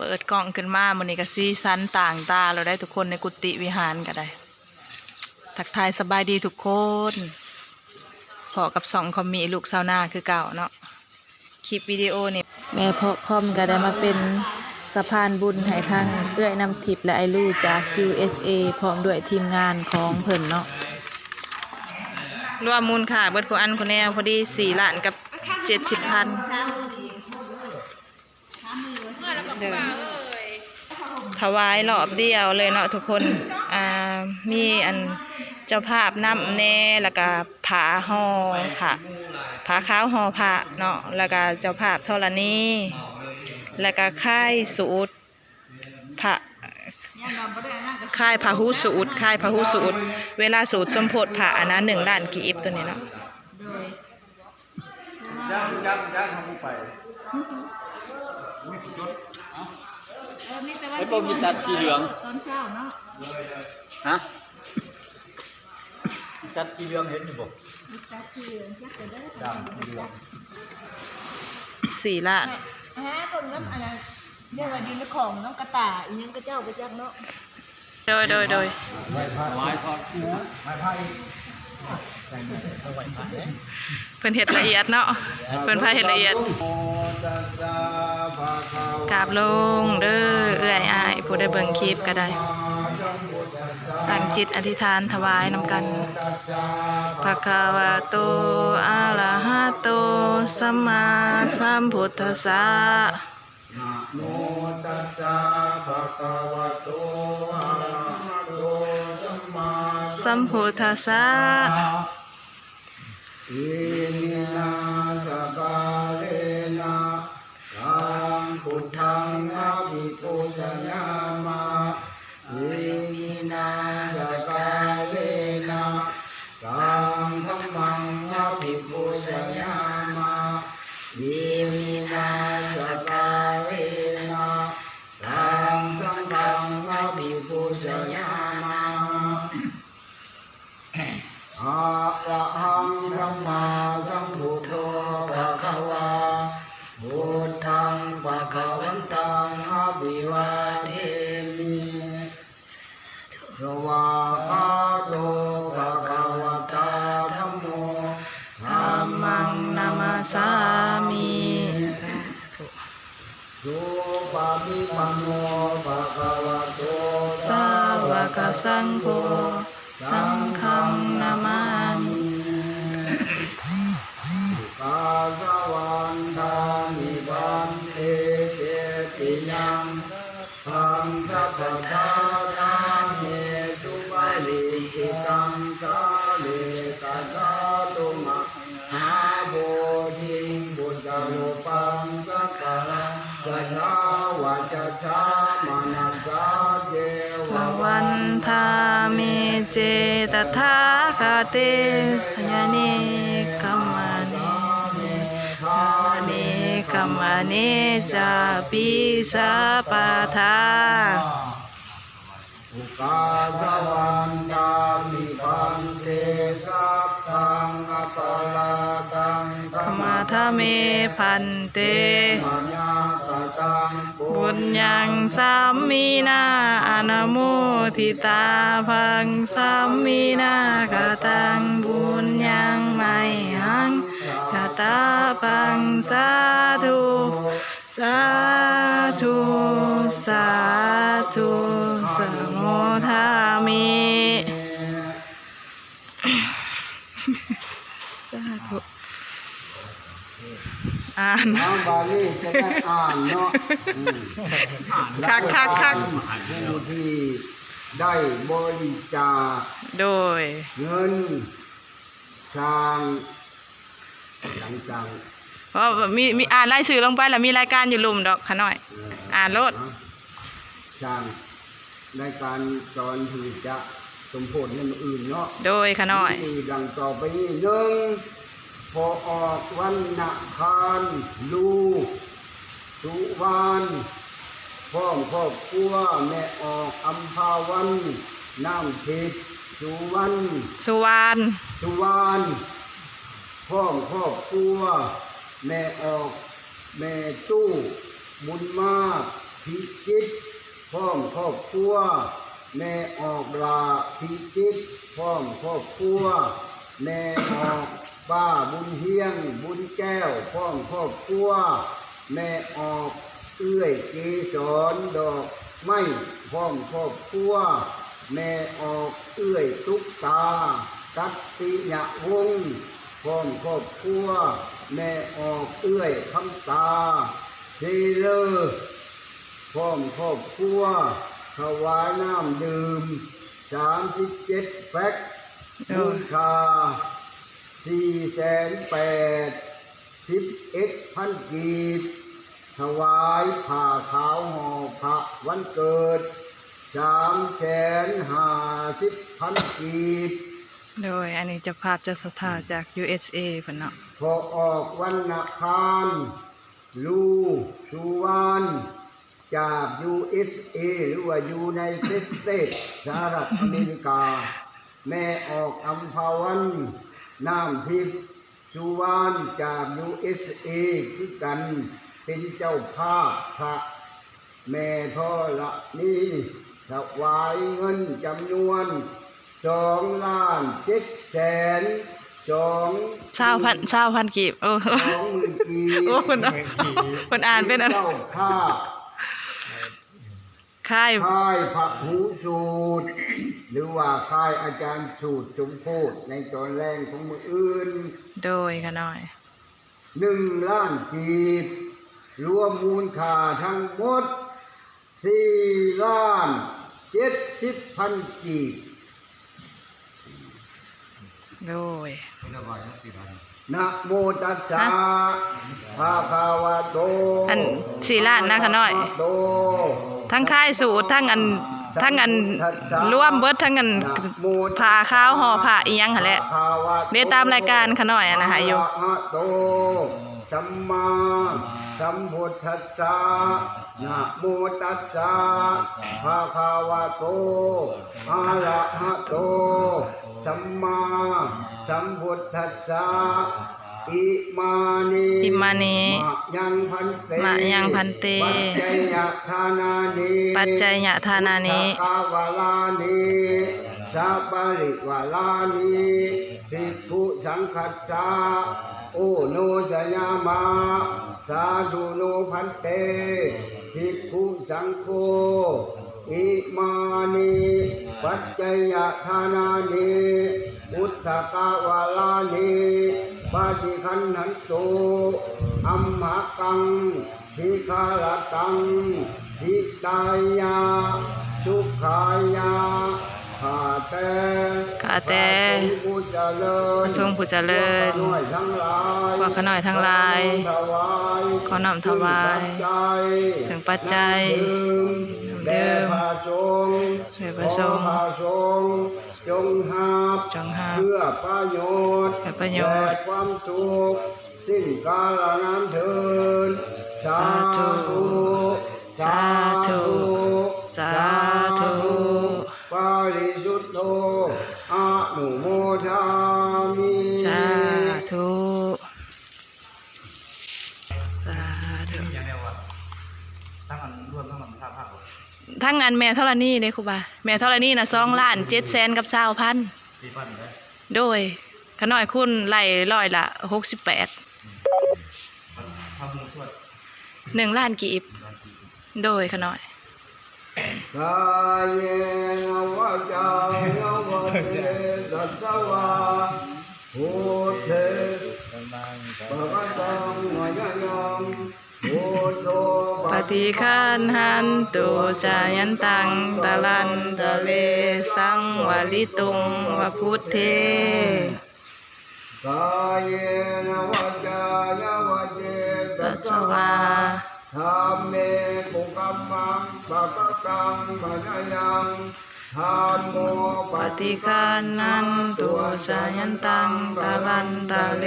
ເປີດກ້ອງຂຶ້ນມາ ມື້ນີ້ກໍສີສັນຕ່າງຕາແລ້ວໄດ໋ທຸກຄົນ ໃນກຸຕິວິຫານກໍໄດ້. ທັກທາຍສະບາຍດີທຸກຄົນ ພໍ້ກັບຊ່ອງຄອມມີລູກຊາວນາຄືເກົ່າເນາະ. ຄລິບວິດີໂອນີ້ ແມ່ເພາະຄອມກໍໄດ້ມາເປັນສະພານບຸນໃຫ້ທັງເອື້ອຍນ້ຳທິບ ແລະ ອ້າຍລູຈາກ ຢູເອສເອ ພ້ອມດ້ວຍທີມງານຂອງເພິ່ນເນາະ. ລວມມູນຄ່າເບິດຄູ່ອັນຄູ່ແນວ ພໍດີສີ່ລ້ານກັບເຈັດສິບພັນ. ຖວາຍຮອບດຽວເລີຍເນາະທຸກຄົນ. ອ່າ ມີອັນເຈົ້າພາບນຳແດ່ ແລ້ວກະຜ້າຫໍ່ ຜ້າ ຜ້າຂາວຫໍ່ພະເນາະ ແລ້ວກະເຈົ້າພາບທໍລະນີ ແລ້ວກະຄາຍສູດ ພະ ຄາຍພະຫູສູດ ຄາຍພະຫູສູດ ເວລາສູດສົມໂພດພະ ອັນນັ້ນໜຶ່ງລ້ານກີບ ໂຕນີ້ເນາະ. ໂດຍ ຢ້ານ ຢ້ານ ຢ້ານເຮົາບໍ່ໄປ ມີຜູ້ຈົດ ເອົ້າ ເອີ ມີແຕ່ວ່າ ໄອ້ພວກມີຈັດສີເຫຼືອງ ຕອນເຊົ້າເນາະ ຮະ? ຈັດສີເຫຼືອງເຫັນຢູ່ບໍ່? ຈັດສີເຫຼືອງ ຈັດໄປເດີ ຈັດສີເຫຼືອງ ສີ່ລ້ານ ຫາເບິ່ງນຳອັນນັ້ນ ເອີ້ນວ່າດິນຂອງນ້ຳກະຕ່າອີ່ຫຍັງຂະເຈົ້າໄປຈັກເນາະ. ໂດຍ ໂດຍ ໂດຍ ໄຫວ້ພະ ໄຫວ້ພະ ໄຫວ້ພະອີກ ເພິ່ນເຮັດລະອຽດເນາະ ເພິ່ນພາເຮັດລະອຽດ. ກາບລົງເດີເອື້ອຍອ້າຍ ຜູ້ໄດ້ເບິ່ງຄລິບກໍໄດ້ ຕັ້ງຈິດອະທິຖານຖວາຍນຳກັນ. ພະຄະວະໂຕ ອະລະຫະໂຕ ສຳມາສຳພຸດທັດສະ. ນະໂມຕັດສະ ພະຄະວະໂຕ ອະລະຫະໂຕ ສຳມາສຳພຸດທັດສະ. ອິມິນາ ສະກາເລນະ ຕັງ ພຸດທັງ ອະພິປູຊະຍາມະ. ອິມິນາ ສະກາເລນະ ຕັງ ທຳມັງ ອະພິປູຊະຍາມະ. ອິມິນາ ສະກາເລນະ ຕັງ ສັງຄັງ ອະພິປູຊະຍາມະ. ອະລະຫັງ ສຳມາສຳພຸດໂທ ພະຄະວາ ພຸດທັງ ພະຄະວັນຕັງ ອະພິວາເທມິ. ສະວາກາໂຕ ພະຄະວະຕາ ທຳໂມ ທຳມັງ ນະມະສາມິ. ສາທຸ. ສຸປະຕິປັນໂນ ພະຄະວະໂຕ ສາວະກະສັງໂຄ ສັງຄັງ ນະມາມິ. ສາທຸ. ກາສະວັນທາມິ ພັນເຕ ເຈຕິຍັງ ສັງ ສັບປະທາທາເມ ສຸປະຕິທິຕັງ ສາເລ ກະສາທຸ ມະ ຫາໂພທິງ ພຸດທະຮູປັງ ສັກກາລັງ ກາຍາວາຈາສາ ມະນະສາ ເຈ ວະ ວັນທາມິ ເຈ ຕະຖາຄະເຕ ສະຍານິ ກຳມະເນ ເມ ທານິ ກຳມະເນ ຈາປິ ສະປະທາ. ອຸກາສະວັນທາມິ ພັນເຕ ສັກຂັງ ອະປະລາທັງ ຂະມາທະເມ ພັນເຕ ມາຍາກະຕັງ ປຸນຍັງ ສາມີນາ ອະນຸໂມທິຕາພັງ ສາມີນາກະຕັງ ປຸນຍັງ ມະຍັງ ຍະຕາພັງ ສາທຸ. ສາທຸ ສາທຸ ສະໂມທາມິ ສາທຸ. ອ່ານ ເອົາ ບາດນີ້ຈະໄດ້ອ່ານເນາະ ອືມ ຄັກໆໆ ຜູ້ທີ່ໄດ້ບໍລິຈາກ ໂດຍ ເງິນ ສ້າງ ຫຼັງຈາກ ເວົ້າ ມີ ມີ ອ່ານລາຍຊື່ລົງໄປ ແລ້ວມີລາຍການຢູ່ລຸ່ມດອກຂະນ້ອຍ ເອີ ອ່ານໂລດ ສ້າງລາຍການສອນທີ່ຈະສົມໂພດໃນມື້ອື່ນເນາະ ໂດຍຂະນ້ອຍ ມີດັ່ງຕໍ່ໄປນີ້ ໜຶ່ງ ພໍ່ອອກ ວັນນະຄານ ລູ ສຸວານ ພ້ອມຄອບຄົວ ແມ່ອອກ ອຳພາວັນ ນ້ຳທິບ ສຸວັນ ສຸວານ ສຸວານ ພ້ອມຄອບຄົວ ແມ່ອອກ ແມ່ຕູ້ ບຸນມາກ ພິຈິດ ພ້ອມຄອບຄົວ, ແມ່ອອກ ຫຼ້າ ພິຈິດ ພ້ອມຄອບຄົວ, ແມ່ອອກ ປ້າ ບຸນຮຽງ ບຸນແກ້ວ ພ້ອມຄອບຄົວ, ແມ່ອອກ ເອື້ອຍ ເກສອນ ດອກໄມ້ ພ້ອມຄອບຄົວ, ແມ່ອອກ ເອື້ອຍ ຕຸກຕາ ກັດຕິຍະວົງ ພ້ອມຄອບຄົວ, ແມ່ອອກ ເອື້ອຍ ຄຳຕາ ເຊເລີ ພ້ອມຄອບຄົວ, ຖວາຍນ້ຳດື່ມ ສາມສິບເຈັດແພັກ ໂດຍ ມູນຄ່າ ສີ່ແສນແປດສິບເອັດພັນກີບ, ຖວາຍຜ້າຂາວຫໍ່ພະວັນເກີດ ສາມແສນຫ້າສິບພັນກີບ. ໂດຍ ອັນນີ້ເຈົ້າພາບເຈົ້າສັດທາຈາກ ຢູເອສເອ ເພິ່ນເນາະ. ພໍ່ອອກ ວັນນະພານ ລູ ສຸວານ ຈາກ ຢູເອສເອ ຫຼືວ່າ United States ສະຫະລັດອາເມລິກາ, ແມ່ອອກ ອຳພາວັນ ນ້ຳທິບ ສຸວານ ຈາກ ຢູເອສເອ ຄືກັນ ເປັນເຈົ້າພາບພະແມ່ທໍລະນີ ຖວາຍເງິນຈຳນວນ ສອງລ້ານເຈັດແສນສອງ ຊາວພັນ ຊາວພັນກີບ. ໂອ້ ສອງໝື່ນກີບ. ໂອ້ ເພິ່ນ ເພິ່ນອ່ານເປັນອັນ ເຈົ້າພາບ ຄ້າຍ ຄ້າຍພະຫູສູດ ຫຼືວ່າຄ້າຍອາຈານສູດສົມໂພດ ໃນຕອນແລງຂອງມື້ອື່ນ. ໂດຍ ຂ້ານ້ອຍ ໜຶ່ງລ້ານກີບ, ລວມມູນຄ່າທັງໝົດ ສີ່ລ້ານເຈັດສິບພັນກີບ. ໂດຍ ນະໂມຕັດສະ ພະຄະວະໂຕ ອັນສີ່ລ້ານນະ ຂ້ານ້ອຍ. ອະະໂຕ ທັງຄ້າຍສູດ ທັງອັນ ທັງອັນ ລວມເບິດ ທັງອັນ ຜ້າຂາວຫໍ່ພະອີ່ຫຍັງຫັ້ນແຫຼະ. ເດ ຕາມລາຍການຂ້ານ້ອຍອັນນັ້ນໃຫ້ຢູ່. ອະລະຫະໂຕ ສຳມາສຳພຸດທັດສະ ນະໂມຕັດສະ ພະຄະວະໂຕ ອະລະຫະໂຕ ສຳມາສຳພຸດທັດສະ. ອິມານິ ອິມານິ ມະຍັງພັນເຕ ມະຍັງພັນເຕ ປັດໄຈຍະທານານິ ປັດໄຈຍະທານານິ ພຸດທະກະວາລານິ ສະປະລິວາລານິ ພິກຂຸສັງຄັດສະ ໂອໂນຊະຍາມະ ສາທຸໂນພັນເຕ ພິກຂຸສັງໂຄ. ອິມານິ ປັດໄຈຍະທານານິ ພຸດທະກະວາລານິ ປະຕິຄັນຫັນຕຸ ອັມພະກັງ ທິຄະລະຕັງ ຫິຕາຍະ ສຸຂາຍະ ຂ້າແຕ່ ຂ້າແຕ່ ພະສົງຜູ້ຈະເລີນ ພະສົງຜູ້ຈະເລີນ ພວກຂ້ານ້ອຍທັງຫຼາຍ ພວກຂ້ານ້ອຍທັງຫຼາຍ ຂໍນ້ອມຖວາຍ ຂໍນ້ອມຖວາຍ ຊຶ່ງປັດໄຈ ຊຶ່ງປັດໄຈ ນ້ຳດື່ມ ນ້ຳດື່ມ ແດ່ພະສົງ ແດ່ພະສົງ ຂໍພະສົງ ຈົ່ງຮັບ ຈົ່ງຮັບ ເພື່ອປະໂຫຍດ ເພື່ອປະໂຫຍດ ແລະ ຄວາມສຸກ ສິ້ນກາລະນານເທີນ. ສາ ສາທຸ ສາທຸ ສາທຸ ສາທຸ ປະລິສຸດໂທ ອະນຸໂມທາມິ ສາທຸ ສາທຸ. ມີຫຍັງແດ່ວະ? ທັງອັນລວມ ທັງອັນພາບພາບບໍ່? ທັງອັນແມ່ທໍລະນີເດ້ຄູບາ. ແມ່ທໍລະນີນະ ສອງລ້ານເຈັດແສນກັບຊາວພັນ. ສີ່ພັນເດ້? ໂດຍ. ຂ້ານ້ອຍຄູນໄລ່ຮ້ອຍລະຫົກສິບແປດ. ອືມ. ທຳບຸນສ່ວນ ໜຶ່ງລ້ານກີບ. ໂດຍ ຂ້ານ້ອຍ. ກາເຍນະວາຈາຍະວະເຈຕະສະວາ ພຸດເທ ກຳມະງ ປະກະຕັງ ມາຍາຍັງ ພຸດໂທ ປະຕິຄັນຫັນຕຸ ຈາຍັນຕັງ ຕະລັນຕະເລ ສັງວະລິຕຸງ ວະພຸດເທ. ກາເຍນະວາຈາຍະວະເຈຕະສະວາ ທຳເມ ກຸກຳມັງ ປະກະຕັງ ມາຍາຍັງ ທຳໂມ ປະຕິຄັນຫັນຕຸ ຈາຍັນຕັງ ຕະລັນຕະເລ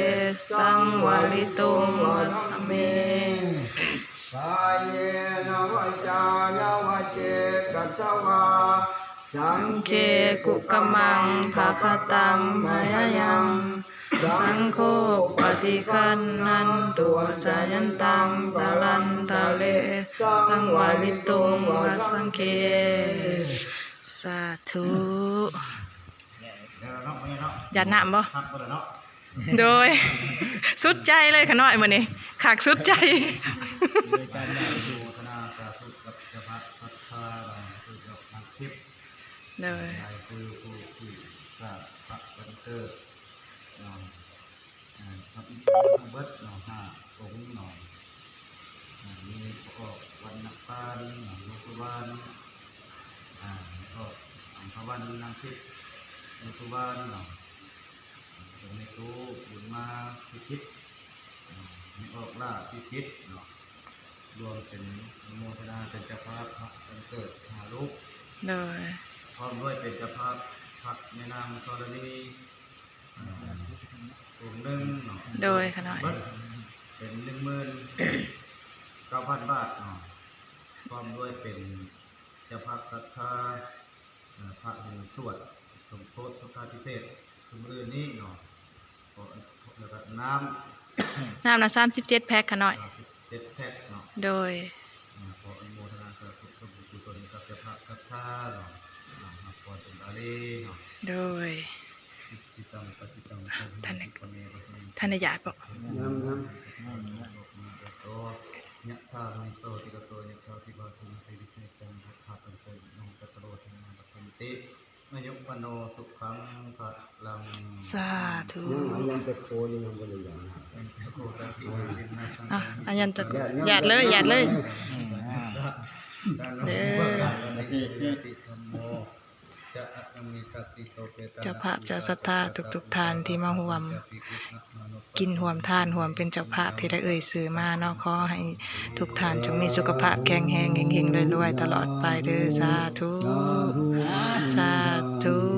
ສັງວະລິຕຸງ ວະທຳເມ. ກາເຍນະວາຈາຍະວະເຈຕະສະວາ ສັງເຄ ກຸກະມັງ ພະຄະຕັງ ມາຍາຍັງ ສັງໂຄປະຕິຄັນທັນຕຸ ອາຈາຍັນຕັງ ຕະລັນຕະເລ ສັງວາລິຕຸງ ວະສັງເຄ. ສາທຸ. ຢາດນ້ຳບໍ່? ໂດຍ ສຸດໃຈເລີຍຂະນ້ອຍມື້ນີ້ ຄັກສຸດໃຈ. ໂດຍ ໂດຍ ອ່າ ກັບມີທັງເບິດເນາະ ຫ້າອົງເນາະ ອ່າ ມີພໍ່ອອກວັນນະປານເນາະ ໂລງສຸວານ ອ່າ ແມ່ອອກອັມພະວັນນາງທິບ ໂລງສຸວານເນາະ ແລ້ວກໍແມ່ຕູ້ບຸນມາພິຈິດເນາະ ແມ່ອອກຫຼ້າພິຈິດເນາະ ລວມເປັນ ອະນຸໂມທະນາເປັນເຈົ້າພາບເນາະ ວັນເກີດຫ້າລູກ ໂດຍ ພ້ອມດ້ວຍເປັນເຈົ້າພາບພັກແມ່ນາງທໍລະນີ ອົງໜຶ່ງເນາະ ໂດຍ ຂະນ້ອຍ ເປັນໜຶ່ງໝື່ນເກົ້າພັນບາດເນາະ ພ້ອມດ້ວຍເປັນເຈົ້າພາບສັດທາ ເອີ ພະຫູສວດສົມໂພດພຸດທາພິເສກ ຄືມື້ອື່ນນີ້ເນາະ ແລ້ວກໍນ້ຳ ນ້ຳນະ ສາມສິບເຈັດແພັກຂະນ້ອຍ ສາມສິບເຈັດແພັກເນາະ ໂດຍ ຂໍອະນຸໂມທະນາສາທຸບຸນກຸສົນກັບເຈົ້າພາບສັດທາເນາະ ອ່າ ຮັບພອນເປັນບາລີເນາະ ໂດຍ ທ່ານ ທ່ານອະຍາດບໍ່? ຍັງ ຍັງ ຍະຖາ ວາລິໂຕ ຕິລະໂສ ຍະຖາ ທິວາ ໂພນະ ສະລິດ ເມຕັງ ທັດຖະ ປັນເຕ ນະໂມ ຕັດຕະໂລ ທຳມາ ວັດທັນຕິ ອາຍຸ ວັນໂນ ສຸຂັງ ພະລັງ ສາທຸ ຍັງ ຍັງຈະໂຄຢູ່ ຍັງບໍ່ໄດ້ຢາດນ້ຳ ອ່ະ ອາຍັນຕະ ຢາດ ຢາດເລີຍ ຢາດເລີຍ ເດີ ເຈົ້າພາບ ເຈົ້າສັດທາທຸກໆທ່ານທີ່ມາຮ່ວມ ກິນຮ່ວມທານ ຮ່ວມເປັນເຈົ້າພາບທີ່ໄດ້ເອີ່ຍຊື່ມາເນາະ ຂໍໃຫ້ທຸກທ່ານຈົ່ງມີສຸຂະພາບແຂງແຮງ ເຮັງໆ ລວຍໆ ຕະຫຼອດໄປເດີ ສາທຸ ສາທຸ.